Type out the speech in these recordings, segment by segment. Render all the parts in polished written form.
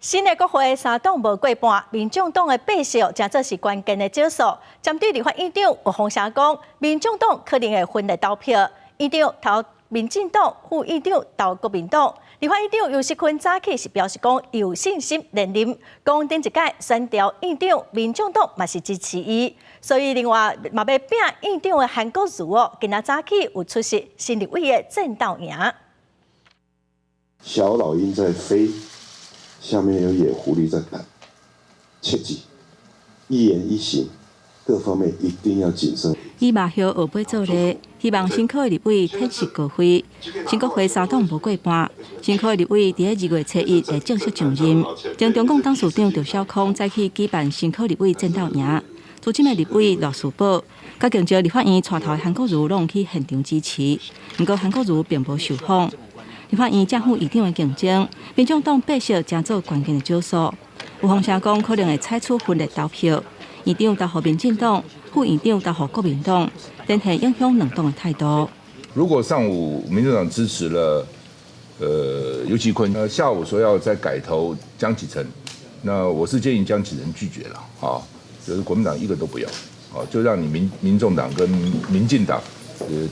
新的國會三黨無過半，民眾黨的白色誠做是關鍵的少數。針對立法院長有風聲講，民眾黨可能會分裂投票，院長投民進黨，副院長投國民黨。立法院長游錫堃早起是表示講有信心連任，講頂一屆選調院長，民眾黨嘛是支持伊，所以另外嘛欲拚院長的韓國瑜哦，今仔早起有出席新立委的戰鬥營。小老鷹在飛。下面有野狐狸在等，切記一言一行，各方面一定要謹慎。以馬葉學杯做例，希望新科的立委褪色國會。新國會三黨無過半，新科的立委佇2月初1會正式上任。前中共董事長趙小康早起舉辦新科立委戰鬥營，資深的立委賴士葆，佮競逐立法院帶頭的韓國瑜攏去現場支持。毋過韓國瑜並無受訪。立法院正副院長的競爭，民眾黨白色誠做關鍵的少數。有風聲講可能會採取分裂投票，院長投予民進黨，副院長投予國民黨，展現影響兩黨的態度。如果上午民進黨支持了，游錫堃，那下午說要再改投江啟臣，那我是建議江啟臣拒絕了，啊，就是國民黨一個都不要，啊，就讓你民眾黨跟民進黨，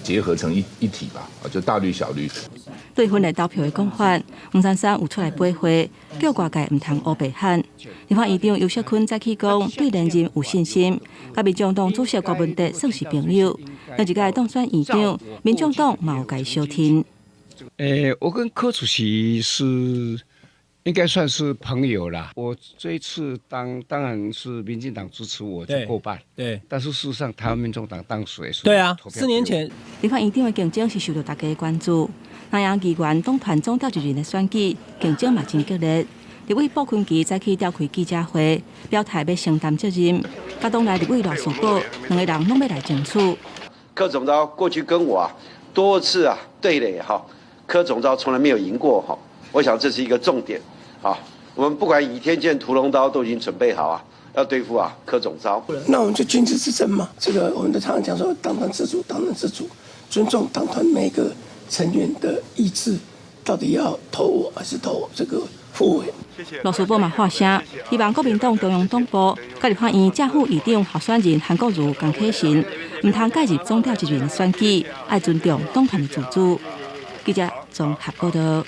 結合成一體吧，啊，就大綠小綠。對分裂投票的講法，黃珊珊有出來駁話，叫外界毋通烏白喊。立法院長游錫堃早起講，對連任有信心，佮民眾黨主席柯文哲算是朋友。上一屆當選院長，民眾黨嘛有共伊相挺。我跟柯主席是應該算是朋友啦。我這一次當然是民進黨支持我就過半，但是事實上，台灣民眾黨當時也是4年前立法院長的競爭是受到大家的關注。南洋議員黨團總召集人的選舉競爭嘛真激烈。立委傅崐萁早起召開記者會，表態欲承擔責任。佮黨內立委賴士葆兩个人攏欲來爭取。柯總召過去跟我多次對壘哈，柯總召從來沒有贏過哈，我想這是一個重點。好，我們不管倚天劍、屠龍刀都已經準備好啊，要對付柯總召。那我們就君子之爭嘛。這個我們都常常講說，黨團自主，黨團自主，尊重黨團每個成員的意志，到底要投我還是投這個副委？賴士葆嘛發聲，希望國民黨中央黨部佮立法院正副院長候選人韓國瑜、江啟臣，毋通介入總召集人選舉，愛尊重黨團的自主。記者綜合報道。